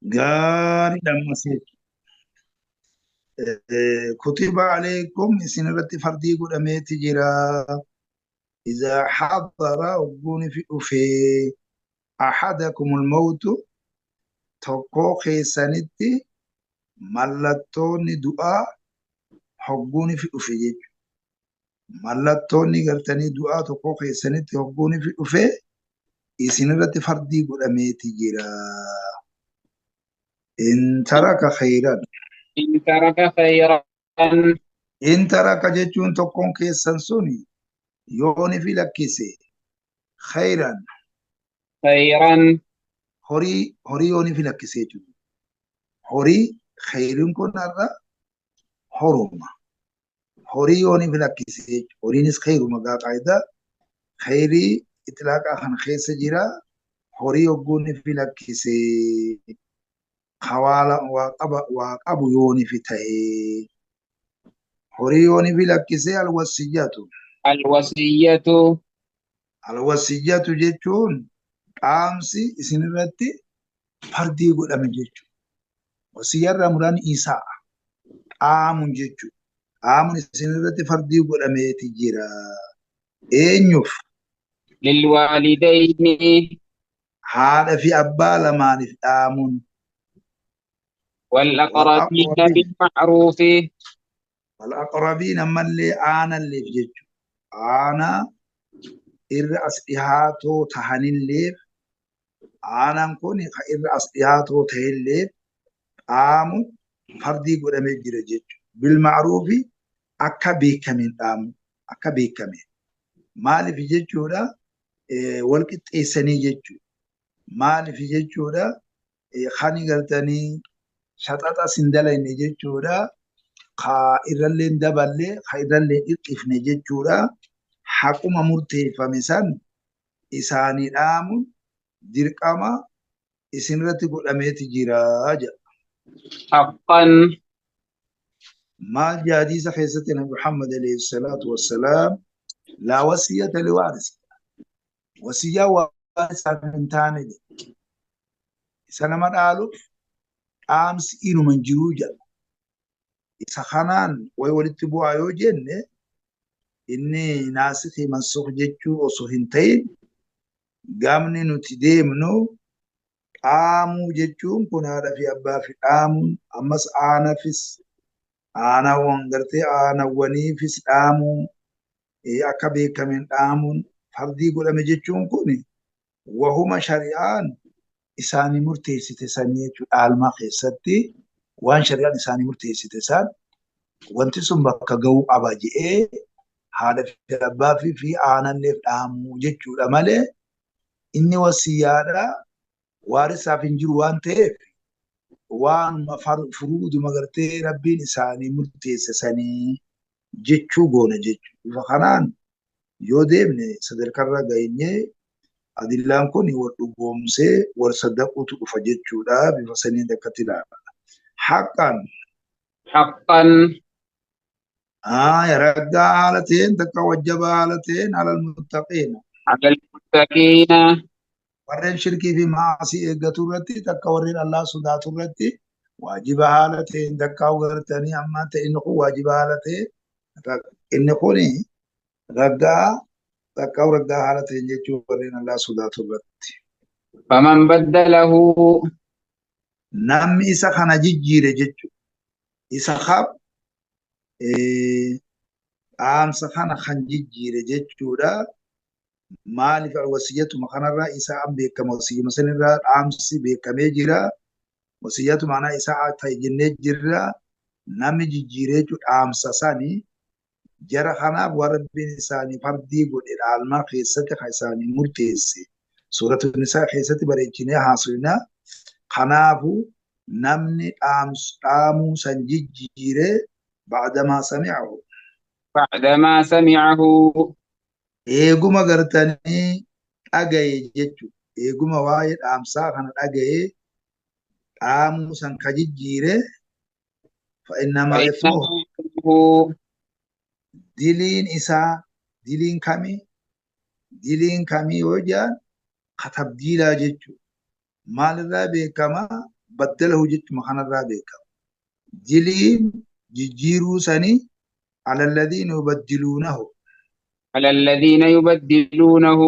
Gaariidha ammas jechuudha. Kutiba alaykum isin irratti fardii godhameeti jira. Izaa hadara hogguun fi dhufee ahadakumul mawtu tokkoo keessanitti mallattoonni du'aa hogguun fi dhufe jechuudha. Mallattoonni gartanii du'aa tokkoo keessanitti hogguun fi dhufe isin irratti fardii godhameeti jira. In taraka khayran. In taraka khayran. In taraka jechuun tokkoon keessan suni yooni fi lakkise khayran. Khayran. Horii yooni fi lakkise jechuudha. Horii khayriin kun har'a horuma. Horii yooni fi lakkise jechuudha. Horiinis khayruma gaa qaayidaa. Khayrii itlaaqa kan keessa jira. Horii hogguun fi lakkise hawaala waa qabu yooni fi ta'ee. Horii yooni fi lakkisee alwasiyyatu. Alwasiyyatu. Alwasiyyatu jechuun dhaamsi isinirratti fardii godhame jechuudha. Wasiyyarraa muraan isaa dhaamuun jechuudha. Dhaamuun isinirratti fardii godhameeti jira. Eenyuuf? Lilwaalidayni. Haadha fi abbaa lamaaniif dhaamuun. Walaqrabiina bilma'ruufi. Walaqrabiin ammallee aanalleef jechuudha. Aanaa irra as dhihaatoo tahanilleef aanaan kun irra as dhihaatoo ta'elleef dhaamu fardii godhamee jira jechuudha. Bilma'ruufi akka beekameen dhaamu akka beekameen. Maaliif jechuudha wal qixxeessanii jechuudha. Maaliif jechuudha kan gartanii shaxaxa sin dalayne jechuudha. Ka irrallee hin daballe ka irrallee hir'ifne jechuudha. Haquma murteeffame san isaanii dhaamuun dirqama isinirratti godhameeti jira jedha. Haqqan. Maal jedha hadiisa keessatti Nabi Muhammad alayhi salaatu wassalaam laa wasiyyata liwaaris. Wasiyyaa waarisaaf hin taane jedha. Isa nama dhaaluuf dhaamsi inuma hin jiruu jedha. Isa kanaan wayi walitti bu'aa yoo jenne inni naasikii mansuukh jechuu osoo hin ta'in gamni nuti deemnu dhaamuu jechuun kun haadha fi abbaa fi dhaamuun ammas aanafis aanawwan gartee aanawwaniifis dhaamuu akka beekameen dhaamuun fardii godhame jechuun kun wahuma shari'aan isaanii murteessite sanii jechuudha dhaalmaa keessatti waan shari'aan isaanii murteessite san wanti sun bakka ga'uu qaba je'ee haadha fi abbaa fi aananleef dhaamuu jechuudha malee inni wasiyyaadha waarisaaf hin jiru waan ta'eef waan furuuduma gartee rabbiin isaanii murteesse sanii jechuu goona jechuudha. Bifa kanaan yoo deemne sadarkarra geenyee adillaan kun wal dhugoomsee wal saddaquutu dhufa jechuudha. Bifa saniin akkatti ilaala. Haqqan. Haqqan. Raggaa haala ta'een takka wajjaba haala ta'een alal muttaqiina. Alal muttaqiina. Warreen shirkii fi maasii eeggatu irratti takka warreen Allah sodaatu irratti waajiba haala ta'een takka gartanii ammaa ta'e inni kun waajiba haala ta'e inni kun raggaa takka raggaa haala ta'een jechuun warreen Allah sodaatu irratti. Faman baddalahu. Namni isa kana jijjiire jechuudha. Isa kab dhaamsa kana kan jijjiire jechuudha. Maaliif wasiyyatuma kanarraa isaa an beekama wasiyyuma sanirraa dhaamsi beekamee jira. Wasiyyatu maanaa isaa ta'e jennee jirra. Namni jijjiiree jechuudha dhaamsa sanii jara kanaaf waan rabbiin isaanii fardii godhe dhaalmaa keessatti kan isaanii murteesse. Suuratu Nisaa keessatti bareechinee haasofna. Kanaafuu namni dhaamuu san jijjiiree ba'damaa sami'ahu. Ba'damaa sami'ahu. Eeguma gartanii dhagaye jechuudha. Eeguma waa'ee dhaamsaa kana dhagaye dhaamuu san ka jijjiire fa'innamaa ismuhu. Diliin isaa diliin kamii? Diliin kamii yoo jedhan katabdiilaa jechuudha. Maalirraa beekama? Baddalahu jechuma kanarraa beekama. Diliin jijjiiruu sanii ala alladhiina yubaddiluunahu. على الذين يبدلونه.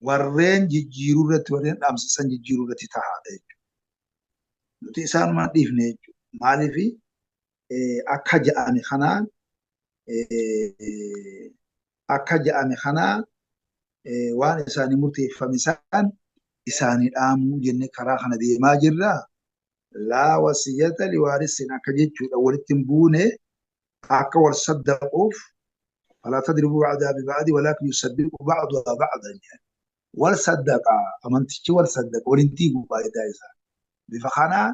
Warreen jijjiiruu irratti warreen dhaamsa san jijjiiruu irratti tahaadha jechuudha. Nuti isaanumaan dhiifne jechuudha. Maaliif akka ja'ame kanaan akka ja'ame kanaan waan isaanii murteeffame isaan isaanii dhaamuu jennee karaa kana deemaa jirra. Laa wasiyyata liwaarisin akka jechuudha walitti hin buune akka wal saddaquuf falaa tadribuu ba'daa biba'di walaakin yusaddiqu ba'duhaa ba'dan jedhan. Wal saddaqa amantichi wal saddaqa waliin diigu faayidaa isaa. Bifa kanaan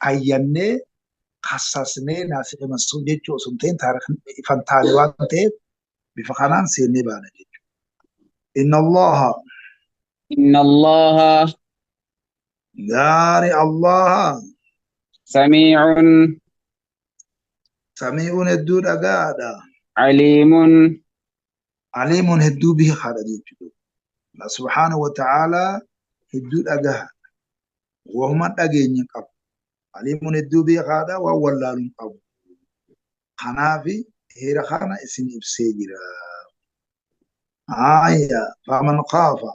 qayyannee kassasnee naasiqi mansuur jechuu osoo hin ta'in taarikhni ifan taane waan ta'eef bifa kanaan seennee baana jechuudha. Inna Allaha إن الله gaari Allaha سميع samii'uun hedduu dhagaadha. عليم Aliimuun hedduu beekaadha jechuudha. Allah subhaanahu wa ta'aalaa hedduu dhagaha. Waanuma dhageenye qabu. Aliimuun hedduu beekaadha waan wallaaluun qabu. Kanaaf heera kana isin ibsee jira. Haaya faman khaafa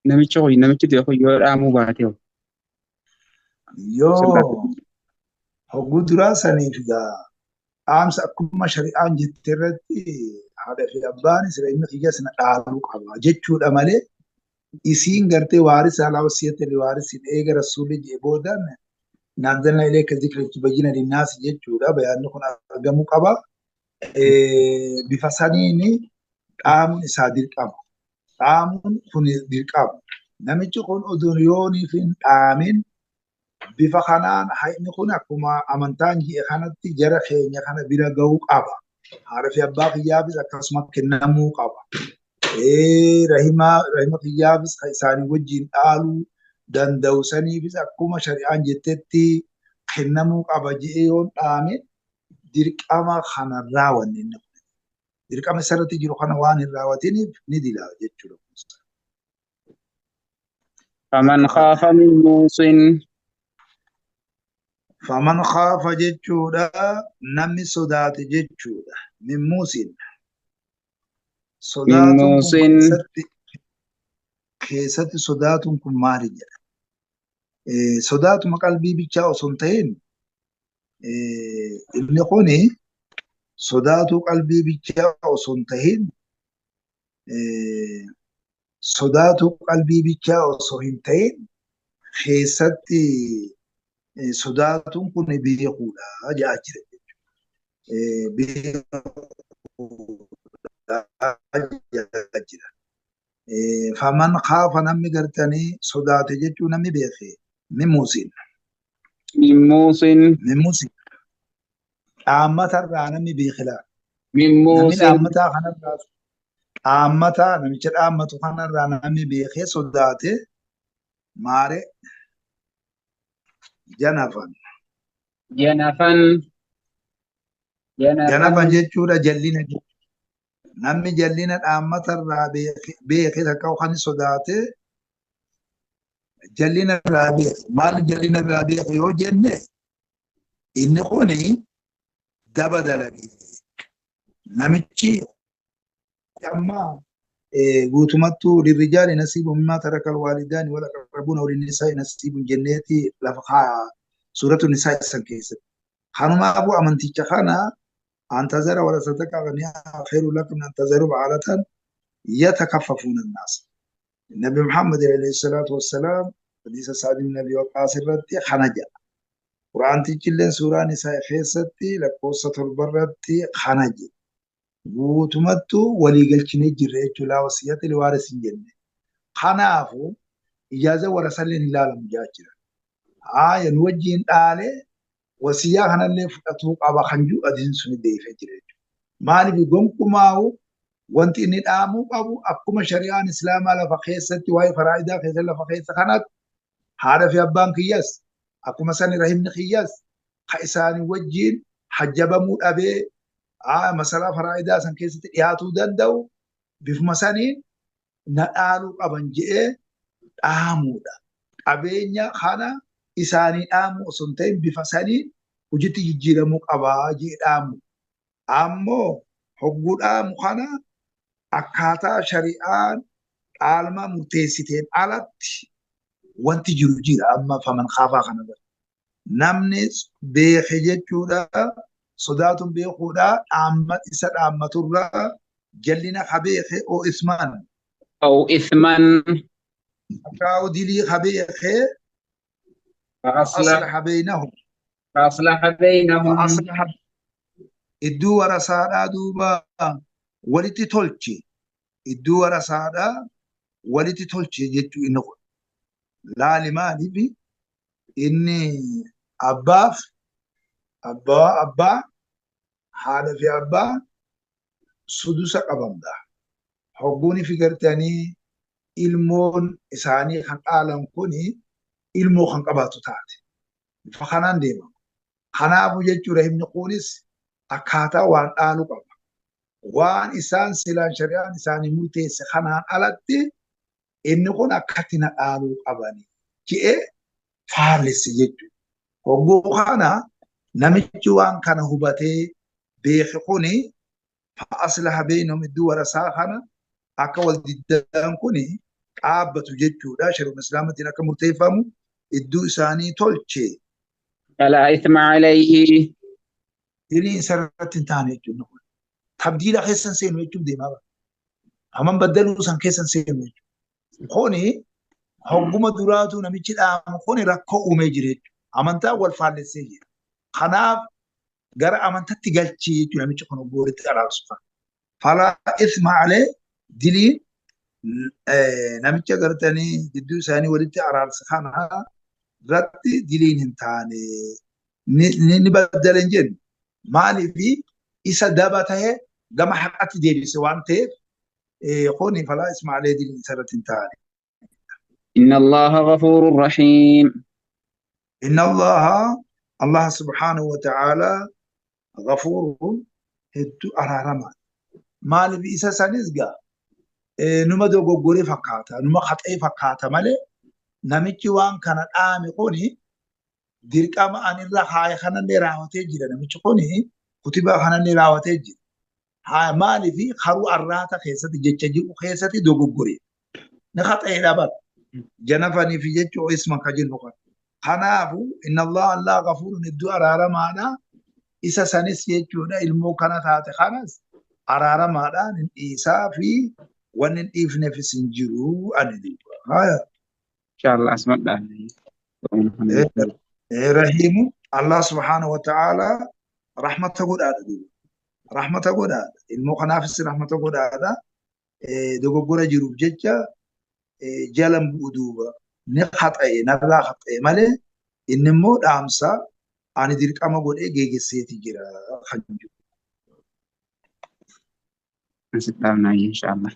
Namichi kun namichi du'e kun yoo dhaamuu baate hoo? Yoo hogguu duraa saniif gaa dhaamsa akkuma shari'aan jette irratti haadha fi abbaan sira inni kiyya sana dhaaluu qaba jechuudha malee isiin gartee waarisa alaa wasiyyata liwaarisin eega rasuulli jee boodan naanzalna ilayka zikra litubayyina linnaasi jechuudha bayaanni kun argamuu qaba. Bifa saniin dhaamuun isaa dirqama. Dhaamuun kun dirqama. Namichi kun oduun yooniif hin dhaamin bifa kanaan hayni kun akkuma amantaan ji'e kanatti jara keenya kana bira ga'uu qaba. Haadha fi abbaa kiyyaafis akkasuma kennamuu qaba. Rahima kiyyaafis kan isaanii wajjin dhaaluu danda'u saniifis akkuma shari'aan jettetti kennamuu qaba je'ee yoon dhaame dirqama kana raawwanne inni kun. Dirqama isarratti jiru kana waan hin raawwatiniif ni dilaa jechuudha. فمن خاف من موص Faman khaafa jechuudha namni sodaate jechuudha. Min muusin من sodaatuun kun موص keessatti sodaatuun kun maali jedha. Sodaatuma qalbii bichaa osoo hin ta'in inni kuni sodaatuu qalbii bichaa osoo hin ta'in sodaatuu qalbii bichaa osoo hin ta'in keessatti sodaatuun kun beekuudha jedhaa jira. Beekuudha jedhaa jira. Faman khaafa namni gartanii sodaate jechuun namni beeke min muusin. من موص Min muusin dhaammatarraa namni beeke laata. من Namni موص dhaammataa kanarraa dhaammataa namicha dhaammatu kanarraa namni beekee sodaate maare janafan. جنفا Janafan جنفا jechuudha jallina jechuudha. Namni jallina dhaammatarraa beeke takka kan sodaate jallina irraa beeke. Maal jallina irraa beeke yoo jenne inni kuni daba dalage. Namichi amma guutumattuu lirrijaali nasiibu mimmaa taraka alwaalidaani wal aqrabuuna walinisaa'i nasiibun jenneeti lafa kaa suuratu nisaa isan keessatti. Kanumaafuu amanticha kana antazara warasataka aghniyaa khairu lakum min an tazaru ba'alatan yatakaffafuuna annaas. Nabi Muhammad alayhi salaatu wassalaam hadiisa Sa'd ibn Abi Waqqaas irratti kana jedha. Quraantichi illee suuraa nisaa keessatti lakkoofsa 7 irratti kana jedha. Guutumattuu walii galchinee jirra jechuudha. Laa wasiyyata liwaarisin jenne. Kanaafuu ijaaza warasallee hin ilaalamu jira. Haaya nu wajjin dhaalee wasiyyaa kanallee fudhatuu qaba kan jiru adiin suni deefee jira jechuudha. Maaliif gonkumaa'u wanti inni dhaamuu qabu akkuma shari'aan islaamaa lafa keessatti waa'ee faraa'idaa keessa lafa keessa kanatti haadha fi abbaan kiyyas akkuma sani rahimni kiyyas ka isaanii wajjin hajjabamuu dhabee masalaa faraa'idaa san keessatti dhiyaatuu danda'u bifuma saniin na dhaaluu qaban je'ee dhaamuudha. Qabeenya kana isaanii dhaamu osoo hin ta'in bifa saniin hojiitti jijjiiramuu qabaa jee dhaamu. Ammoo hogguu dhaamu kana akkaataa shari'aan dhaalmaa murteessiteen alatti wanti jiru jira amma faman kaafaa kana irratti. Namni beeke jechuudha sodaatun beekuudha dhaamma isa dhaammaturraa jallina ka beeke oo ismaan. أو إثما Akkaa'u dilii ka beeke فأصلح aslaha beynahum. فأصلح بينهم Fa'aslaha iddoo warasaadhaa duuba walitti tolche iddoo warasaadhaa walitti tolche jechuu inni kun. Laali maaliif inni abbaaf abbaa haadha fi abbaa sudusa qabamda. Hogguuni fi gartanii ilmoon isaanii kan dhaalan kuni ilmoo kan qabaatu taate. Bifa kanaan deema. Kanaafuu jechuudha himni kunis akkaataa waan dhaalu qaba. Waan isaan silaan shari'aan isaanii murteesse kanaan alatti inni kun akkatti na dhaaluu qabani je'ee faallesse jechuudha. Hogguu kana namichi waan kana hubatee beeke kuni fa'aslaha beynahum iddoo warasaa kana akka wal diddaan kuni dhaabbatu jechuudha. Shari'uma islaamatiin akka murteeffamu iddoo isaanii tolche. فلا إثم عليه Dilii isa irratti hin taane jechuudha. Tabdiila keessan seenu jechuun deemaa bara. Haman baddaluu san keessan seenu jechuudha. Kuni hogguma duraatu namichi dhaamu kuni rakkoo uumee jira jechuudha. Amantaa wal faallessee jira. Kanaaf gara amantatti galchee jechuudha namichi kun hogguu walitti araarsu kana. Falaa isma alee diliin namicha gartanii gidduu isaanii walitti araarsa kana irratti diliin hin taane ni baddale hin jennu. Maaliif isa daba ta'e gama haqatti deebise waan ta'eef kuni falaa isma alee diliin isa irratti hin taane. إن الله غفور رحيم إن الله الله سبحانه وتعالى غفور hedduu araarama. Maaliif isa sanis gaa numa dogoggoree fakkaata numa haxee fakkaata malee namichi waan kana dhaame kuni dirqama ani irra haaya kanallee raawwatee jira namichi kuni kutibaa kanallee raawwatee jira. Haa maaliif haruu arraata keessatti jecha jiru keessatti dogoggoree ni haxee dhaban janafaniif jechuu isma ka jennu kana. Kanaafu inna Allah Allah ghafuurun hedduu araaramaadha. Isa sanis jechuudha ilmoo kana taate kanas araaramaadhaan hin dhiisaa fi wanni hin dhiifneefis hin jiru ani duuba. Haya. إن شاء الله أسمع Rahiimu Allah subhaanahu wa ta'ala rahmata godhaadha duuba. Rahmata godhaadha. Ilmoo kanaafis rahmata godhaadha. Dogoggora jiruuf jecha jalan bu'u duuba. Ni haxa'e narraa haxa'e malee inni immoo dhaamsa ani dirqama godhee geeggesseeti jira kan jiru. إن شاء الله.